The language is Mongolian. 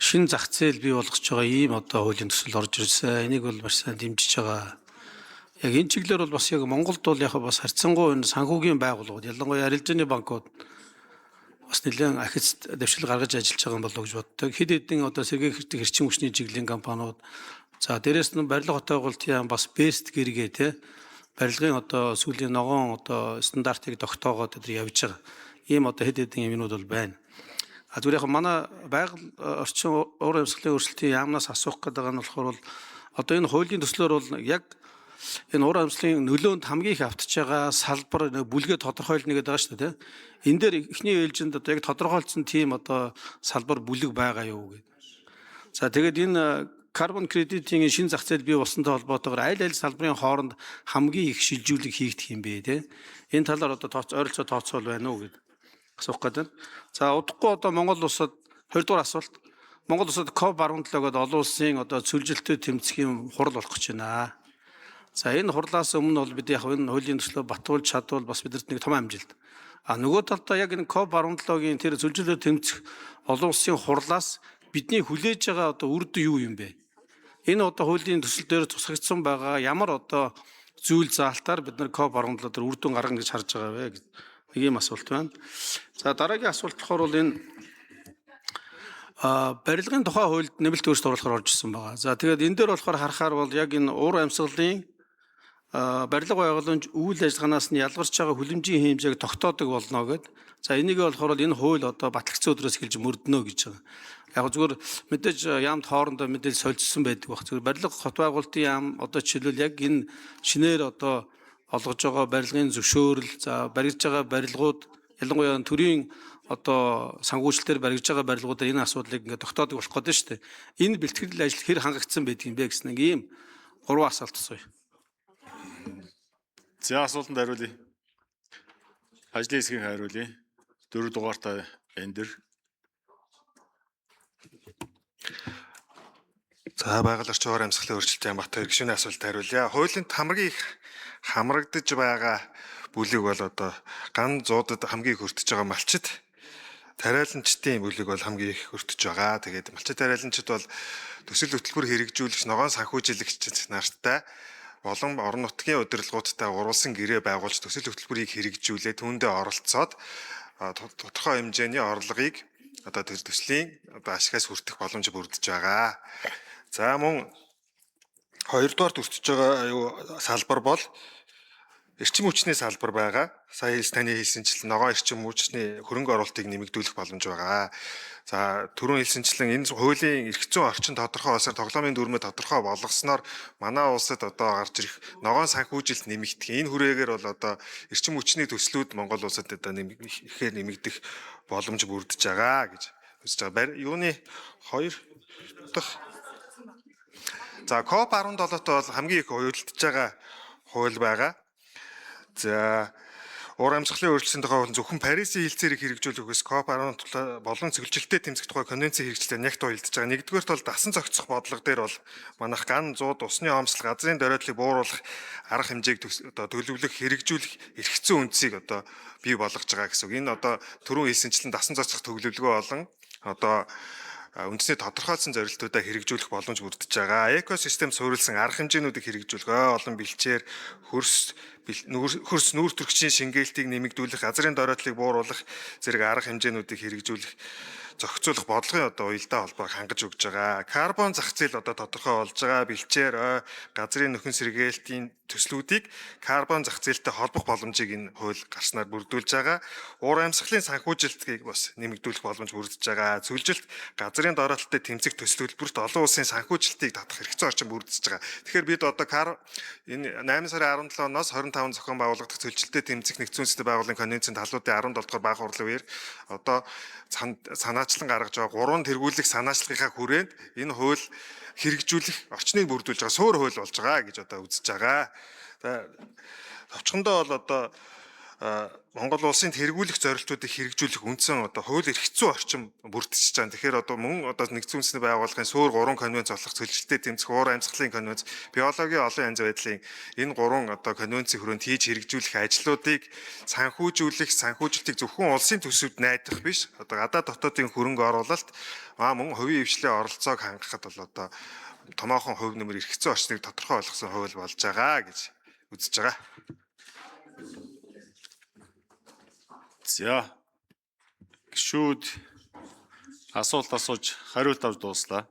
шинэ зах зээл бий болгож байгаа ийм одоо хуулийн төсөл орж ирсэн. Энийг бол маш сайн дэмжиж байгаа. Яг энэ чиглэлээр бол бас яг Монголд бол яг бас харьцангуй энэ санхүүгийн байгууллагууд, ялангуяа арилжааны банкуд бас нэлээд ахиц дэвшил гаргаж ажиллаж байгаа юм болов уу гэж боддог. Хэд хэдэн одоо сэргээх хэрэг эрчим хүчний чиглэлийн компаниуд, за дээрэс нь барилга хотоогуултын яам бас бест гэргээ те барилгын одоо сүүлийн ногоон одоо стандартыг тогтоогоод тэр явж байгаа. Ийм одоо хэд хэдэн юмнууд бол байна. А зүгээр яг манай байгаль орчин уур амьсгалын өөрчлөлтийн яамнаас асуух гэдэг нь болохоор бол одоо энэ хуулийн төслөөр бол яг энэ уур амьсгалын нөлөөнд хамгийн их автж байгаа салбар бүлгээ тодорхойлно гэдэг байгаа шүү дээ. Энэ дээр эхний ээлжинд одоо яг тодорхойлцсон тийм одоо салбар бүлэг байгаа юу гэдэг. За тэгээд энэ карбон кредитийн шинэ зах зээл бий болсонтой холбоотойгоор аль аль салбарын хооронд хамгийн их шилжүүлэг хийгдэх юм бэ те. Энэ талаар одоо тооц ойролцоо тооцоол байна уу гэдэг асуух гэдэг. За удахгүй одоо Монгол улсад 20 дугаар асуулт. Монгол улсад COP17 гэдэг олон улсын одоо цөлжилтөд тэмцэх юм хурал болох гэж байна. За энэ хурлаас өмнө бол бид яг энэ хуулийн төслөө батуулж чадвал бас бидэрт нэг том амжилт. А нөгөө талдаа яг энэ COP17-гийн тэр цөлжилтөд тэмцэх олон улсын хурлаас бидний хүлээж байгаа одоо үр дүн юу юм бэ? Энэ одоо хуулийн төсөл дээр тусгагдсан байгаа ямар одоо зүйл заалтаар бид нар COP17 дээр үр дүн гаргана гэж харж байгаа вэ гэж нэг юм асуулт байна. За дараагийн асуулт болохоор бол энэ барилгын тухай хуульд нэмэлт өөрчлөлт оруулахаар орж ирсэн байгаа. За тэгээд энэ дээр болохоор харахаар бол яг энэ уур амьсгалын барилга байгууламж үйл ажиллагаанаас нь ялгарч байгаа хүлэмжийн хэмжээг тогтоодог болно гэд. За энийг болохоор энэ хууль одоо батлагдсан өдрөөс эхэлж мөрдөнө гэж байгаа. Яг зүгээр мэдээж яамд хоорондоо мэдээж солилцсон байдаг баг. Зүгээр барилга хот байгуулалтын яам одоо жишээлбэл яг энэ шинээр одоо олгож байгаа барилгын зөвшөөрөл, за баригдж байгаа барилгууд, ялангуяа төрийн одоо санхүүжилтээр баригдж байгаа барилгуудаар энэ асуудлыг ингээд тогтоодог болох гэдэг нь шүү дээ. Энэ бэлтгэл ажил хэр хангагдсан байдаг юм бэ гэсэн нэг ийм гурван асуулт асууя. За асуултанд хариулъя. Ажлын хэсгийг хариулъя. 4 дугаартай энэ дэр. За байгаль орчин уур амьсгалын өөрчлөлтийн Батбаяр гишүүний асуултанд хариулъя. Хуулийн хамгийн их хамрагдаж байгаа бүлэг бол одоо ган зуудад хамгийн их өртөж байгаа малчит тариаланчдын бүлэг бол хамгийн их өртөж байгаа. Тэгээд малчит тариаланчид бол төсөл хөтөлбөр хэрэгжүүлэгч, ногоон санхүүжилэгч нартай болон орон нутгийн удирдлагуудтай гурвалсан гэрээ байгуулж төсөл хөтөлбөрийг хэрэгжүүлээ түүндээ оролцоод тодорхой хэмжээний орлогыг одоо тэр төслийн одоо ашигаас хүртэх боломж бүрдэж байгаа. За мөн хоёрдугаар өртөж байгаа юу салбар бол эрчим хүчний салбар байгаа. Сая таны хэлсэнчлэн ногоон эрчим хүчний хөрөнгө оруулалтыг нэмэгдүүлэх боломж байгаа. За түрүүн хэлсэнчлэн энэ хуулийн эрх зүйн орчин тодорхой болсоор, тоглоомын дүрмээ тодорхой болгосноор манай улсад одоо гарч ирэх ногоон санхүүжилт нэмэгдэх. Энэ хүрээгээр бол одоо эрчим хүчний төслүүд Монгол улсад одоо ихээр нэмэгдэх боломж бүрдэж байгаа гэж үзэж байгаа. Юуны хоёр дахь. За COP17-той бол хамгийн их уялдж байгаа хууль байгаа. За уур амьсгалын өөрчлөлтийн тухай хууль зөвхөн Парисын хэлцээрийг хэрэгжүүлэхээс COP17 болон цөлжилттэй тэмцэх тухай конвенцийн хэрэгжилтэй нягт уялдж байгаа. Нэгдүгээрт бол дасан зохицох бодлого дээр бол манайх ган зууд усны хомсдол, газрын дөройдлыг бууруулах арга хэмжээг одоо төлөвлөх, хэрэгжүүлэх эрх зүйн үндсийг одоо бий болгож байгаа гэсэн үг. Энэ одоо түрүүн хэлсэнчлэн дасан зохицох төлөвлөгөө болон одоо үндэсний тодорхойлсон зорилтуудаа хэрэгжүүлэх боломж бүрдэж байгаа. Экосистем суурилсан арга хэмжээнүүдийг хэрэгжүүлэх, ой олон бэлчээр, хөрс хөрс нүүр төрөгчийн шингээлтийг нэмэгдүүлэх, газрын доройтлыг бууруулах зэрэг арга хэмжээнүүдийг хэрэгжүүлэх, зохицуулах бодлогын одоо уялдаа холбоог хангаж өгж байгаа. Карбон зах зээл одоо тодорхой болж байгаа. Бэлчээр, ой, газрын нөхөн сэргээлтийн төслүүдийг карбон зах зээлтэй холбох боломжийг энэ хууль гарснаар бүрдүүлж байгаа. Уур амьсгалын санхүүжилтийг бас нэмэгдүүлэх боломж бүрдэж байгаа. Цөлжилт, газрын доройтолтой тэмцэх төсөл төлбөрт олон улсын санхүүжилтийг татах хэрэгцээ орчин бүрдэж байгаа. Тэгэхээр бид одоо энэ 8 сарын 17-оноос 25 зохион байгуулагдах цөлжилттэй тэмцэх нэгдсэн үндэсний байгууллагын конвенцийн талуудын 17 дугаар бага хурлын үеэр одоо санаачлан гаргаж байгаа гурван тэргүүлэх санаачлагынхаа хүрээнд энэ хууль хэрэгжүүлэх орчныг бүрдүүлж байгаа суур хууль болж байгаа гэж одоо үзэж байгаа. За товчхондоо бол одоо Монгол улсын тэргүүлэх зорилтуудыг хэрэгжүүлэх үндсэн одоо хууль эрх зүйн орчин бүрдчихэж байгаа. Тэгэхээр одоо мөн одоо нэгдсэн үндэсний байгууллагын суур 3 конвенц болох цөлжилттэй тэмцэх уур амьсгалын конвенц, биологийн олон янз байдлын энэ гурван одоо конвенцийн хүрээнд хийж хэрэгжүүлэх ажлуудыг санхүүжүүлэх, санхүүжилтийг зөвхөн улсын төсөвд найдах биш. Одоо гадаад дотоодын хөрөнгө оруулалт мөн хувийн хвшлийн оролцоог хангахад бол одоо томоохон хувь нэмэр эрх зүйн орчныг тодорхой болгосон хууль болж байгаа гэж үзэж байгаа. За. Гишүүд асуулт асууж хариулт авч дууслаа.